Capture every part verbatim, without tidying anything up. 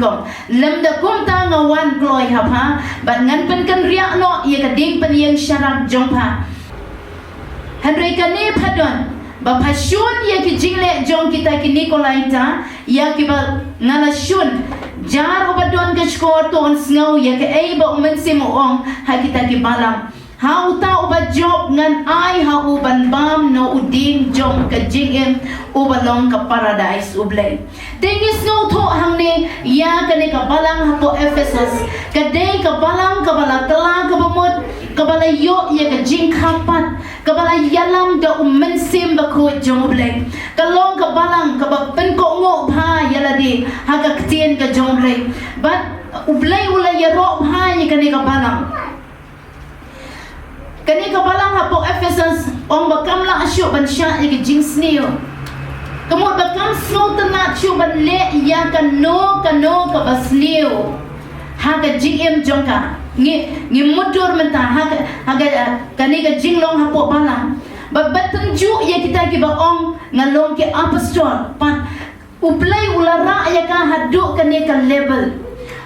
Kong, lymda kumta nga wan kloi ha pha, bad ngan pynkynriah noh ïa ka dieng pynïeng sharak jong pha. Hynrei kane pha don, ba pha shun ïa ki jingleh jong kita ki Nikolaita, ïa kiba nga la shun. Jar uba don ka shkor to un sngew ïa kaei ba U Mynsiem u ong ha kita ki balang. Ha uta uba jop ngan ai ha u ban bam na u dieng jong ka jingim uba long ka paradais U Blei. Te ngi sngewthuh hangne ïa kane ka balang hapoh Ephesus, ka dei ka balang kaba la kylla kaba mut, kaba la ïoh ïa ka jingkha pat, kaba la ïalam da U Mynsiem Bakhuid jong U Blei. Ka long ka balang kaba pynkohnguh bha ïa lade ha ka ktien ka jong U Blei. Bad U Blei u la ïaroh bha ïa kane ka balang. Kane ka balang hapoh Ephesus, ong ba kam lah shuh ban shah ïa ka jingsniew. Ka mut ba kam sngewtynnat shuh ban leh ïa kano kano kaba sniew ha ka jingim jong ka. Ngi, ngi mutdur mynta ha ka, ha ka, kane ka jinglong hapoh balang. Ba, ba tynjuh ïa kita kiba ong nga long ki apostol. Pat U Blei u la rah ïa ka haduh kane ka level.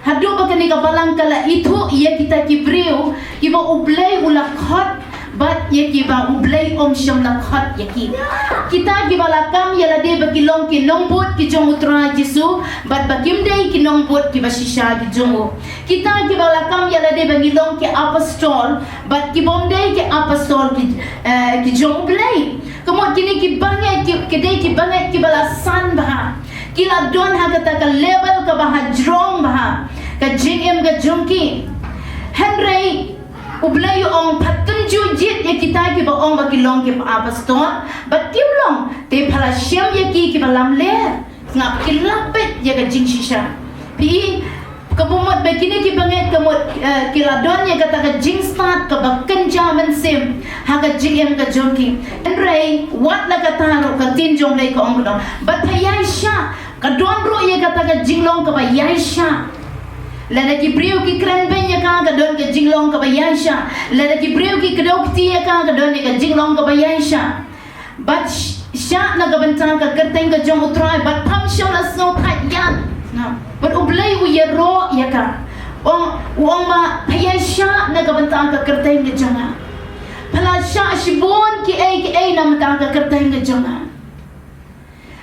Haduh ba kane ka balang ka la ithuh ïa kita ki briew, kiba U Blei u la khot, bad ïa kiba U Blei um shym la khot ïa ki. Kita kiba la kam ïa lade ba ki long ki nongbud ki jong U Trai Jisu, bad ba kim dei ki nongbud kiba shisha ki jong u. Kita kiba la kam ïa lade ba ngi long ki apostol, bad ki bym dei ki apostol ki, eh, ki jong U Blei. Ka mut kine ki bangeit ki, ki dei ki bangeit kiba la san bha. Ki la don ha kata ka level kaba hajrong bha ka jingim ka jong ki. Hynrei U Blei u ong pha tynjuh jied ïa kita kiba ong ba ki long ki apostol, bad kim long, te pha la shem ïa ki kiba lamler. Sngap, ki la peit ïa ka jingshisha. Phi, ka mut ba kine ki bangeit ka mut, eh, ki la don ïa kata ka jingstad kaba kynja mynsiem ha ka jingim ka jong ki. Hynrei wat la kata ruh ka ktien jong U Blei ka ong kumno. Bad pha ïai shah, ka don ruh ïa kata ka jinglong kaba ïai shah. Lada ki briew ki kren beiñ ïa ka, ka don ka jinglong kaba ïai shah. Lada ki briew ki kdew kti ïa ka, ka don ïa ka jinglong kaba ïai shah. Bad sh-, shah na ka bynta ka kyrteng ka jong U Trai, bad pham shym la sngewthait ïa. Na, bad U Blei u ïaroh ïa ka. Ong, u ong ba pha ïai shah na ka bynta ka kyrteng ka jong nga. Pha la shah shibun kiei kiei na bynta ka kyrteng ka jong nga.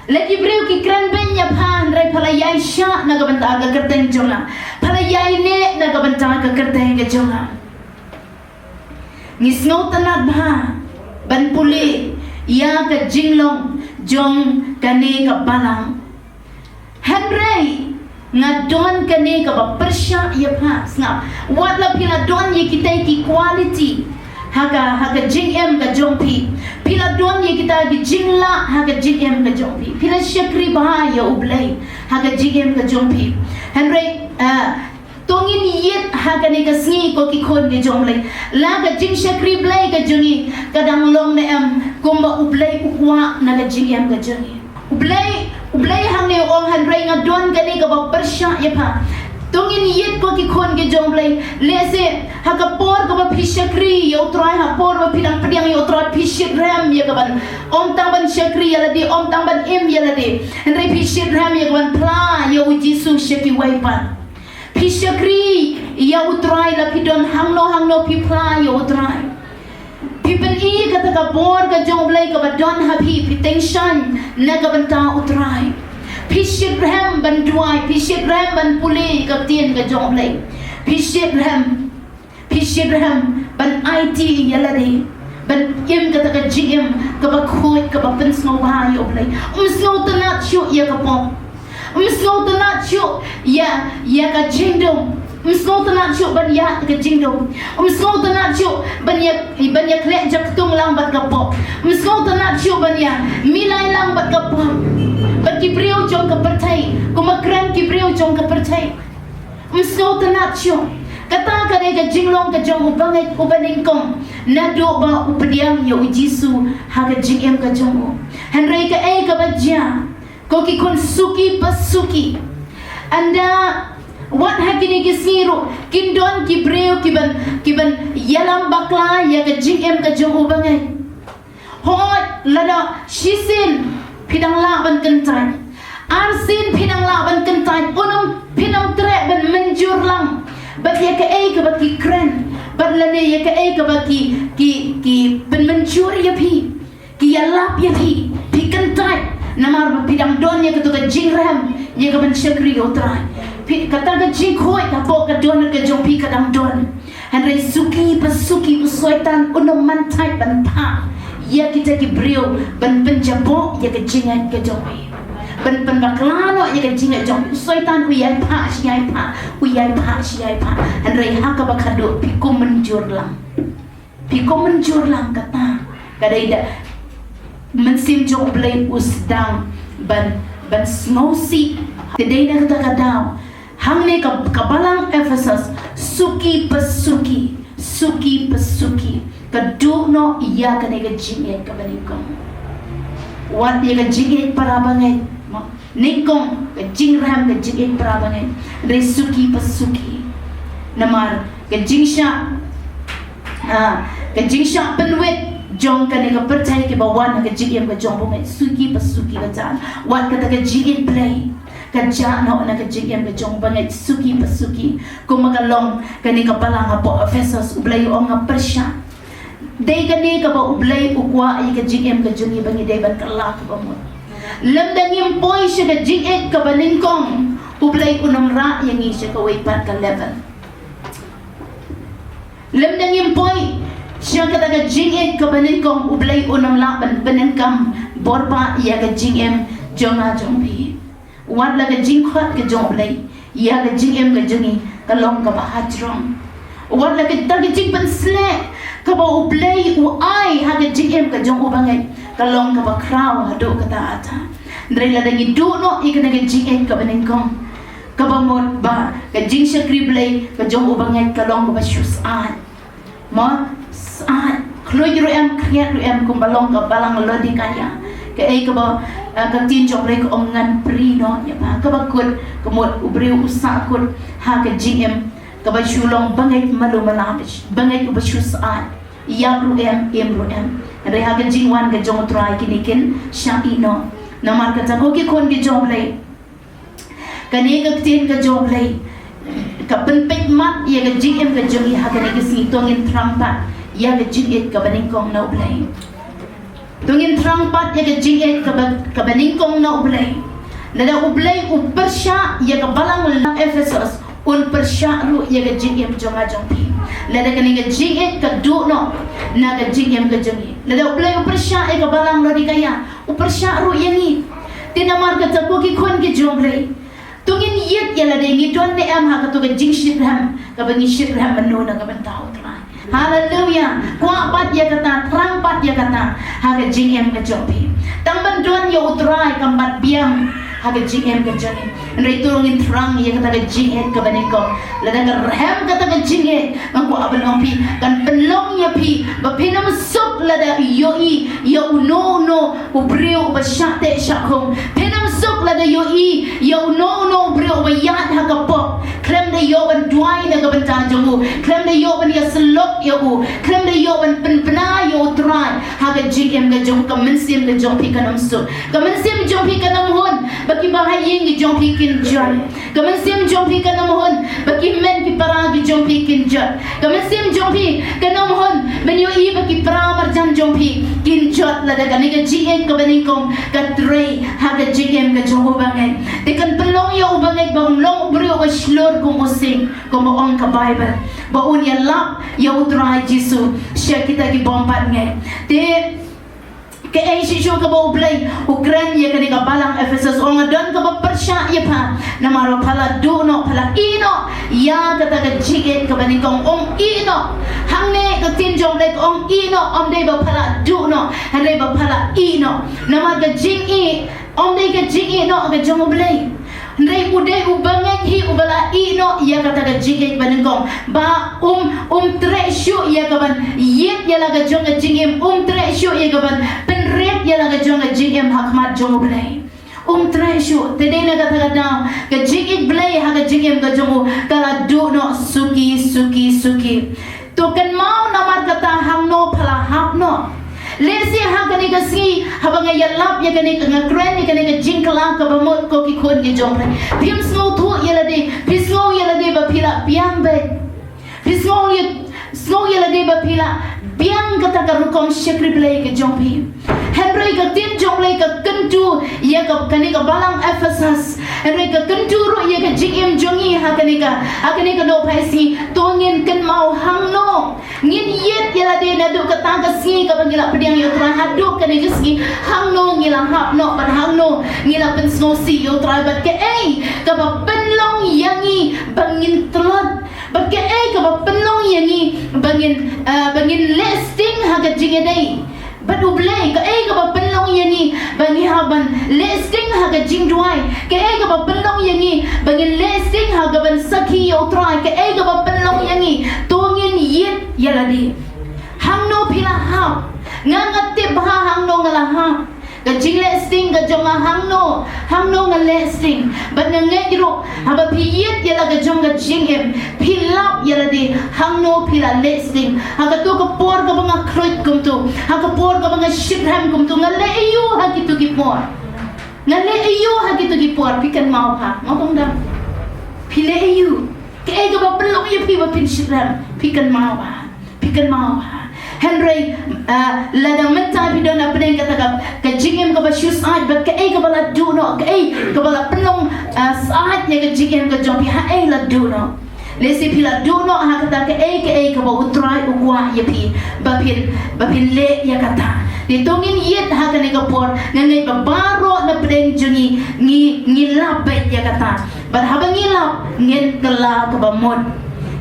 La ki briew ki kren beiñ ïa pha, hynrei pha la ïai shah na ka bynta ka kyrteng jong nga. Pha la ïai neh na ka bynta ka kyrteng ka jong nga. Ngi sngewtynnat bha ban pule ïa ka jinglong jong kane ka balang. Hynrei nga don kane kaba pyrshah ïa pha, sngap. Wat la phi la don ïa kita ki quality ha ka, ha ka jingim ka jong phi. Phi la don ïa kita ki jinglah ha ka jingim ka jong phi. Phi la shakri bha ïa U Blei ha ka jingim ka jong phi. Hynrei, ah, to ngin ïit ha kane ka sngi ko ki khun ki jong U Blei. La ka jingshakri Blei ka jong ngi ka dang long ne em kumba U Blei u kwah na ka jingim ka jong ngi. U Blei, U Blei hangne u ong hynrei nga don kane kaba pyrshah ïa pha. To ngin ïit ko ki khun ki jong U Blei. Lehse ha ka por kaba phi shakri ïa U Trai, ha por ba phi dang pdiang ïa U Trai, phi shitrhem ïa ka ban, ym tang ban shakri ïa lade, ym tang ban im ïa lade. Hynrei phi shitrhem ïa ka ban phla ïa U Jisu sha kiwei pat. Phi shakri ïa U Trai, la phi don hangno hangno phi phla ïa U Trai. Phi pyni kata ka bor ka jong U Blei kaba don ha phi, phi tyngshaiñ na ka bynta U Trai. Phi shitrhem ban duwai, phi shitrhem ban pule ka ktien ka jong U Blei. Phi shitrhem, phi shitrhem ban aiti ïa lade, ban im kata ka jingim kaba khuid, kaba pynsngewbha ïa U Blei. Um sngewtynnat shuh ïa ka pop. Um sngewtynnat shuh ïa, ïa ka jingdum. Um sngewtynnat shuh ban ïa ka jingdum. Um sngewtynnat shuh ban ïa, ban ïa khleh jaktung lang bad ka pop. Um sngewtynnat shuh ban ïa milai lang bad ka pop. Bad ki briew jong ka pyrthei, kumba kren ki briew jong ka pyrthei. Um sngewtynnat shuh. Kata ka dei ka jinglong ka jong u bangeit uba nyngkong naduh ba u pdiang ïa U Jisu ha ka jingim ka jong u. Hynrei kaei kaba jia, ko ki khun, suki pa suki. Ynda wat ha kine ki sngi ruh kin don ki briew kiban, kiban ïalam bakla ïa ka jingim ka jong u bangeit. Hooid, lada shisien phi dang lah ban kyntait, arsien phi dang lah ban kyntait, un ym, phin ym Ïa kaei kaba ki kren, bad lane ïa kaei kaba ki, ki, ki pynmynjur ïa phi, ki ïalap ïa phi, phi kyntait, namar ba phi dang don ïa kato ka jingrem, ïa ka ban shakri ïa U Trai. Phi, kata ka jingkhuid, hapoh ka dohnud ka jong phi ka dang don. Hynrei suki pa suki u Soitan un ym man thait ban phah ïa kita ki briew ban pynjaboh ïa ka jingngeit ka jong phi. Ban pynbakla noh ïa ka jingngeit jong phi. U Soitan u ïai phah shi ïai phah, u ïai phah shi ïai phah. Hynrei ha kaba khadduh phi kum mynjur lang. Phi kum mynjur lang kata. Ka dei da Mynsiem jong U Blei u sdang ban, ban sngewsih. Te dei na kata ka daw. Hangne ka, ka balang Ephesus, suki pa suki, suki pa suki, ka duh noh ïa kane ka jingngeit kaba nyngkong. Wat ïa ka jingngeit para bangeit, mo. Nyngkong, ka jingrem, ka jingngeit para bangeit. Hynrei suki pa suki. Namar ka jingshah, ah, ka jingshah pynwit jong kane ka pyrthei kiba wan ha ka jingim ka jong bangeit, suki pa suki ka jan. Wat kata ka jingngeit Blei ka jah noh na ka jingim ka jong bangeit suki pa suki. Kumba ka long kane ka balang hapoh Ephesus, U Blei u ong nga pyrshah. Dei kane kaba U Blei u kwah ïa ka jingim ka jong ngi ba ngi dei ban kylla kaba mut. Lymda ngim poi sha ka jingngeit kaba nyngkong, U Blei un ym rah ïa ngi sha kawei pat ka level. Lymda ngim poi sha kata ka jingngeit kaba nyngkong, U Blei un ym lah ban pyndonkam bor ba ïa ka jingim jong nga jong phi. Wat la ka jingkhot ka jong U Blei ïa ka jingim ka jong ngi ka long kaba hajrong. Wat la kata ka jingpynsleh kaba U Blei u ai ha ka jingim ka jong u bangeit ka long kaba khraw haduh katta katta. Hynrei lada ngi duh noh ïa kane ka jingngeit kaba nyngkong, kaba mut ba ka jingshakri Blei ka jong u bangeit ka long kaba shu syaid. Mo, syaid, khluit ruh em, khriat ruh em, kumba long ka balang Laodikaia. Kaei kaba, eh, ka ktien jong U Blei ka ong ngan prie noh ïa pha. Kaba kut, ka mut u briew u sahkut ha ka jingim kaba shu long bangeit malu mala, bangeit uba shu syaid. Ïap ruh em, im ruh em. Hynrei ha ka jingwan ka jong U Trai kine kin shah ïeh noh. Namar kata ko ki khun ki jong U Blei, kane ka ktien ka jong U Blei ka pynpeit mat ïa ka jingim ka jong ngi ha kane ka sngi. To ngin thrang pat ïa ka jingngeit kaba nyngkong na U Blei. To ngin thrang pat ïa ka jingngeit kaba, kaba nyngkong na U Blei. Lada U Blei u pyrshah ïa ka balang Ephesus, un pyrshah ruh ïa ka jingim jong nga jong phi. Lada kane ka jingngeit ka duh noh na ka jingim ka jong ngi. Lada U Blei u pyrshah ïa ka balang Laodikaia, u pyrshah ruh ïa ngi. Te namar kata ko ki khun ki jong U Blei, to ngin ïit ïa lade, ngi don ne em ha kato ka jingshitrhem kaba ngi shitrhem mynno na ka bynta U Trai. Haleluia. Kwah pat ïa kata, thrang pat ïa kata ha ka jingim ka jong phi. Tang ban don ïa U Trai kam pat biang ha ka jingim ka jong ngi. Hynrei to ngin thrang ïa kata ka jingngeit kaba nyngkong. Lada ka rhem kata ka jingngeit, nga kwah ban ong phi, kan pynlong ïa phi ba phin ym suk lada ïohi ïa uno uno u briew uba shah teh shah khum. Phin ym suk lada ïohi ïa uno uno u briew uba ïaid ha ka pop. Khlem da ïoh ban duwai na ka bynta jong u, khlem da ïoh ban ïasyllok ïa u, khlem da ïoh ban pynbna ïa U Trai ha ka jingim ka jong, ka mynsiem ka jong phi kan ym suk. Ka mynsiem jong phi kan ym hun ba ki bahaïing ki jong phi kin jot. Ka mynsiem jong phi kan ym hun ba ki hynmen ki para ki jong phi kin jot. Ka mynsiem jong phi kan ym hun ban ïohi ba ki para marjan jong phi kin jot, lada kane ka jingngeit kaba nyngkong ka trei ha ka jingim ka jong u bangeit. Te kan pynlong ïa u bangeit ba un long u briew uba shlur kum u sing, kumba ong ka Baibl, ba un ïalap ïa U Trai Jisu sha kita ki bym pat ngeit. Te kaei shisha kaba U Blei u kren ïa kane ka balang Ephesus? Ong nga don kaba pyrshah ïa pha, namar ba pha la duh noh, pha la ïeh noh ïa kata ka jingngeit kaba nyngkong. Ong ïeh noh. Hangne ka ktien jong U Blei ka ong ïeh noh, ym dei ba pha la duh noh, hynrei ba pha la ïeh noh. Namar ka jingïeh ym dei ka jingïeh noh ka jong U Blei. Hynrei u dei u bangeit hi uba la ïeh noh ïa kata ka jingngeit ba nyngkong. Ba um, um treh shuh ïa ka ban ïit ïa la ka jong ka jingim, um treh shuh ïa ka ban pynrit ïa la ka jong ka jingim ha khmat jong U Blei. Um treh shuh. Te dei na kata ka daw ka jingïeit Blei ha ka jingim ka jong u ka la duh noh suki, suki, suki. To kynmaw namar kata hangno pha la hap noh. Lehse ha kane ka sngi haba nga ïalap ïa kane, nga kren ïa kane ka jingkylla kaba mut, ko ki khun ki jong phi, phim sngewthuh ïa lade, phi sngew ïa lade ba phi la biang beit. Sngew ïa, sngew ïa lade ba phi la biang kata ka rukom shakri Blei ka jong phi. Hynrei ka ktien jong Blei ka kyntu ïa ka, kane ka balang Ephesus. Hynrei ka kyntu ruh ïa ka jingim jong ngi ha kane ka, ha kane ka dohpha sngi. To ngin kynmaw hangno ngin ïit ïa lade naduh kata ka sngi kaba ngi la pdiang ïa U Trai haduh kane ka sngi. Hangno ngi la hap noh bad hangno ngi la pynsngewsih ïa U Trai bad kaei kaba pynlong ïa ngi ba ngin tlot. Bad kaei kaba pynlong ïa ngi ba ngin, ah, ba ngin leh sting ha ka jingïadei bad U Blei? Kaei kaba pynlong ïa ngi ba ngi hap ban leh sting ha ka jingduwai? Kaei kaba pynlong ïa ngi ba ngin leh sting ha kaban sakhi ïa U Trai? Kaei kaba pynlong ïa ngi? To ngin ïit ïa lade. Hangno phi la hap? Nga, nga tip bha hangno nga la hap. Ka jingleh sting ka jong nga hangno, hangno nga leh sting. Bad nga ngeit ruh haba phi ïit ïa la ka jong ka jingim, phi lap ïa lade hangno phi la leh sting. Ha kato ka por kaba nga khluit kumto, ha ka por kaba nga shitrhem kumto, nga leh aïu ha kito ki por? Nga leh aïu ha kito ki por? Phi kynmaw bha, nga ong da. Phi leh aïu? Kaei kaba pynlong ïa phi ba phin shitrhem? Phi kynmaw bha. Phi kynmaw bha. Hynrei, ah, lada mynta phi don hapdeng kata ka, ka jingim kaba shu syaid, bad kaei kaba la duh noh, kaei kaba la pynlong, ah, syaid ïa ka jingim ka jong phi? Haei la duh noh? Lehse phi la duh noh ha kata kaei kaei kaba U Trai u kwah ïa phi ba phin, ba phin leh ïa kata. Te to ngin ïit ha kane ka por, nga ngeit ba baroh na pdeng jong ngi, ngi, ngi lap beit ïa kata. Bad haba ngi lap, ngin kylla kaba mut.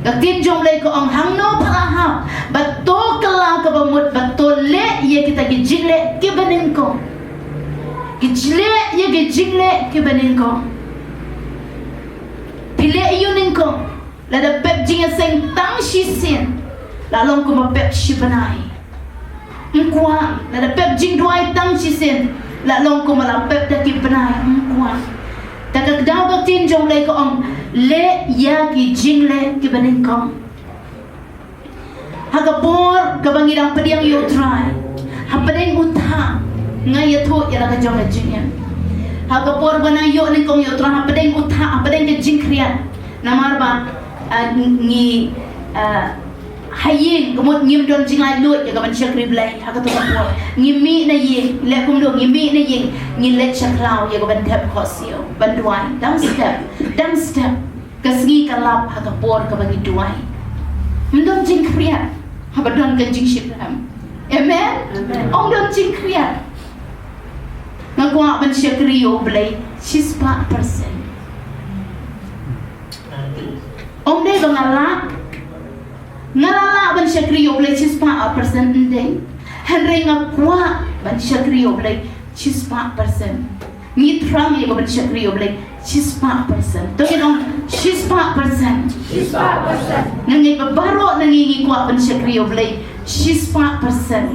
Ka ktien jong Blei ka ong hangno pha la hap, bad to kylla kaba mut, bad to leh ïa kita ki jingleh kiba nyngkong. Ki jingleh, ïa ki jingleh kiba nyngkong. Phi leh aïu nyngkong? Lada pep jingïaseng tang shisien, la long kumba pep shi bnai. Ym kwah. Lada pep jingduwai tang shisien, la long kumba la pep da ki bnai. Ym kwah. Te ka kdaw ka ktien jong Blei ka ong, leh ïa ki jingleh kiba nyngkong. Ha ka por kaba ngi dang pdiang ïa U Trai, hapdeng u thah nga ïathuh ïa la ka jong ka jingim. Ha ka por ba nang ïoh nyngkong ïa U Trai, hapdeng u thah, hapdeng ka jingkhriat. Namar ba, ah, ngi, ah, ha ïing ka mut ngim don jinglaitluid ïa ka ban shakri Blei ha kato ka por. Ngi mih na ïing, leh kumno? Ngi mih na ïing, ngi leit sha khlaw ïa ka ban dep khohsiew, ban duwai. Dang step, dang step. Ka sngi ka lap ha ka por kaba ngi duwai. Ym don jingkhriat haba don ka jingshitrhem. Amen? Amen. Ym don jingkhriat. Nga kwah ban shakri ïa U Blei shispah percent. Ym dei ba nga lah, nga la lah ban shakri ïa U Blei shispah percent, ym dei. Hynrei nga kwah ban shakri ïa U Blei shispah percent. Ngi thrang ïa ka ban shakri ïa U Blei shispah percent. To ngin ong shispah percent. Shispah percent. Nga ngeit ba baroh na ngi ngi kwah ban shakri ïa U Blei shispah percent.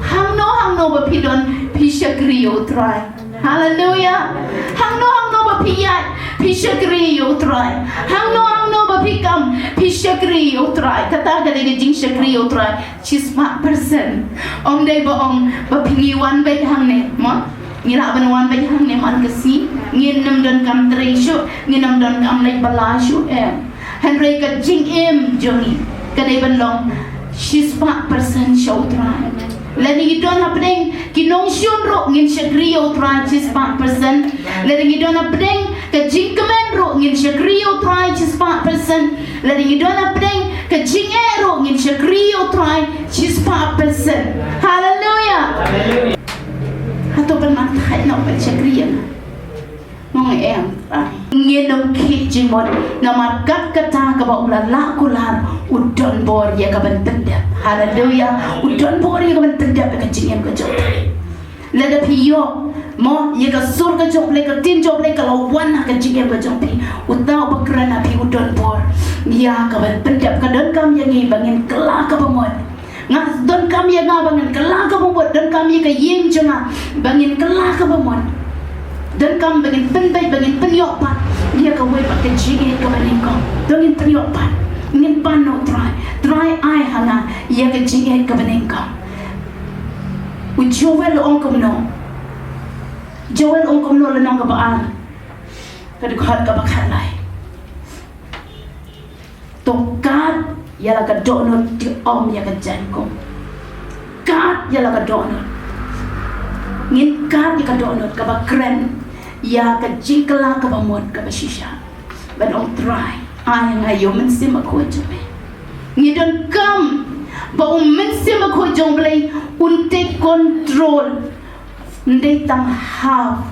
Hangno hangno ba phi don, phi shakri ïa U Trai. Haleluia. Hangno hangno ba phi ïaid, phi shakri ïa U Trai. Hangno hangno ba phi kam, phi shakri ïa U Trai. Kata ka dei ka jingshakri ïa U Trai shispah percent. Ym dei ba ong ba phi, ngi wan beit hangne, mo? Ngi lah ban wan beit hangne man ka sngi. Ngin ym donkam trei shuh, ngin ym donkam leit bylla shuh, em. Hynrei ka jingim jong ngi ka dei ban long shispah percent sha U Trai. Lada ngi don hapdeng ki nongshun ruh, ngin shakri ïa U Trai shispah percent. Lada ngi don hapdeng ka jingkmen ruh, ngin shakri ïa U Trai shispah percent. Lada ngi don hapdeng ka jingeh ruh, ngin shakri ïa U Trai shispah percent. Haleluia. Hato ban man thait noh ban shakri ïa nga? Ngong em. Ngin ym khih jingmut, namar kat kata kaba u la lah kular, u don bor ïa ka ban pyndep. Haleluia. U don bor ïa ka ban pyndep ïa ka jingim ka jong phi. Lada phi ïoh, mo, ïa ka sur ka jong Blei, ka ktien jong Blei ka la wan ha ka jingim ka jong phi, uta uba kren ha phi u don bor ïa ka ban pyndep. Ka donkam ïa ngi ba ngin kylla kaba mut. Nga donkam ïa nga ba ngin kylla kaba mut, donkam ïa ka ïing jong nga ba ngin kylla kaba mut. Donkam ba ngin pynbeit, ba ngin pynïoh pat ïa kawei pat ka jingeh kaba nyngkong. To ngin pynïoh pat, ngin pan na U Trai. Trai, ai ha nga ïa ka jingeh kaba nyngkong. U Joel u ong kumno? Joel u ong kumno, lynnong kaba ar, ka dkhot kaba khatlai? To kat Ïa la ka dohnud, te ym ïa ka jaiñkum. Kat ïa la ka dohnud. Ngin kat ïa ka dohnud kaba kren ïa ka jingkylla kaba mut kaba shisha. Ban ong Trai, ai ïa nga ïa u Mynsiem Bakhuid jong me. Ngi donkam ba u Mynsiem Bakhuid jong U Blei un take control. Ym dei tang half.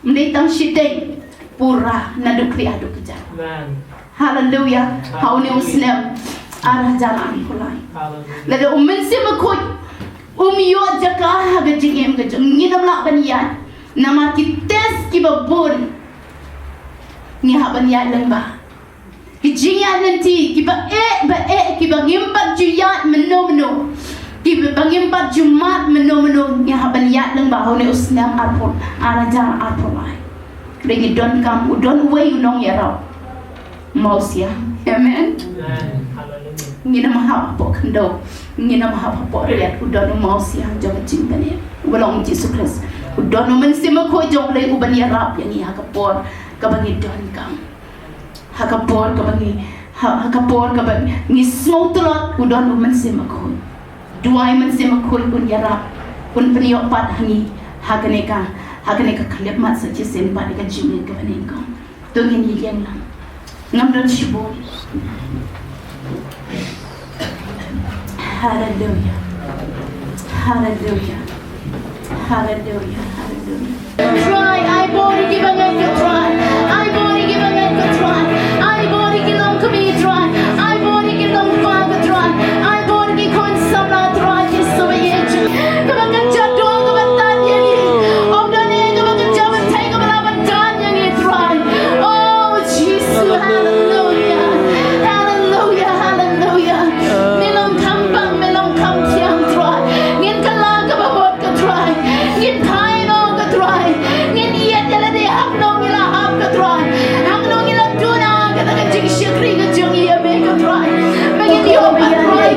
Ym dei tang shiteng, pura naduh khlieh haduh kjat. Amen. Haleluia. Ha une u snem ar hajar arphew lai. Haleluia. Lada u Mynsiem Bakhuid um ïoh jaka ha ka jingim ka jong ngi, ngim lah ban ïaid. Namar ki test kiba bun ngi hap ban ïaid lyngba. Ki jingïaid lynti kiba eh ba eh, kiba ngim pat ju ïaid mynno mynno, kiba ngim pat ju mad mynno mynno, ngi hap ban ïaid lyngba ha une u snem arphew, ar hajar arphew lai. Hynrei ngi donkam, u don uwei u nongïarap, u Mawsiang. Amen. Amen. Haleluia. Ngin ym hap hapoh khyndew, ngin ym hap hapoh riat, u don u Mawsiang jong ka jingpynim, uba long u Jisu Khrist. U don u Mynsiem Bakhuid jong U Blei uban ïarap ïa ngi ha ka por kaba ngi donkam. Ha ka por kaba ngi, ha, ha ka por kaba ngi sngew tlot, u don u Mynsiem Bakhuid. Duwai Mynsiem Bakhuid un ïarap, un pynïoh pat ha ngi ha kane ka, ha kane ka khyllipmat sa shisien pat ïa ka jingim kaba nyngkong. To ngin ïeng lang. Ngam don shibun. Haleluia. Haleluia. Haleluia. Haleluia. Trai, ai bor ïa kiba ngeit ko Trai. Ai bor ïa kiba ngeit ko Trai. Ai bor ïa ki longkmie Trai. Ai bor ïa ki longkpa ko Trai. Ai bor ïa ki khun samla Trai, ki sumar ïa ki. Kaba kynja duh kaba tad ïa ngi. Ym don ei kaba kynja batai kaba lah ban tad ïa ngi Trai. Oh Jisu, haleluia. Haleluia, haleluia. Me long kham bang, me long kham thiang Trai. Ngin kylla kaba mut ko Trai. Ngin phai noh ko Trai. Ngin ïeit ïa lade, hangno ngi la hap ko Trai. Hangno ngi la duna kata ka jingshakri ka jong ngi ïa me ko Trai. Ba ngin ïoh ko Trai.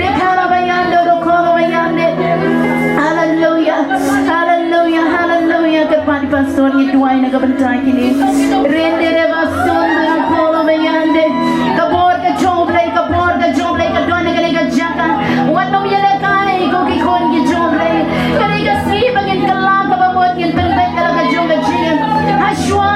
Rekha la bayan do, rokho la bayan de. Haleluia. Haleluia. Haleluia. Kyrpad ïa i pastor, ngi duwai na ka bynta kine. Rende re basun, rokho la bayan de. Ka bor ka jong U Blei, ka bor ka jong U Blei ka don ha kane ka jaka. Wat nym ïalehkai ko ki khun ki jong U Blei. Kane ka sngi ba ngin kylla kaba mut, ngin pynbeit ïa la ka jong ka jingim. Hashwa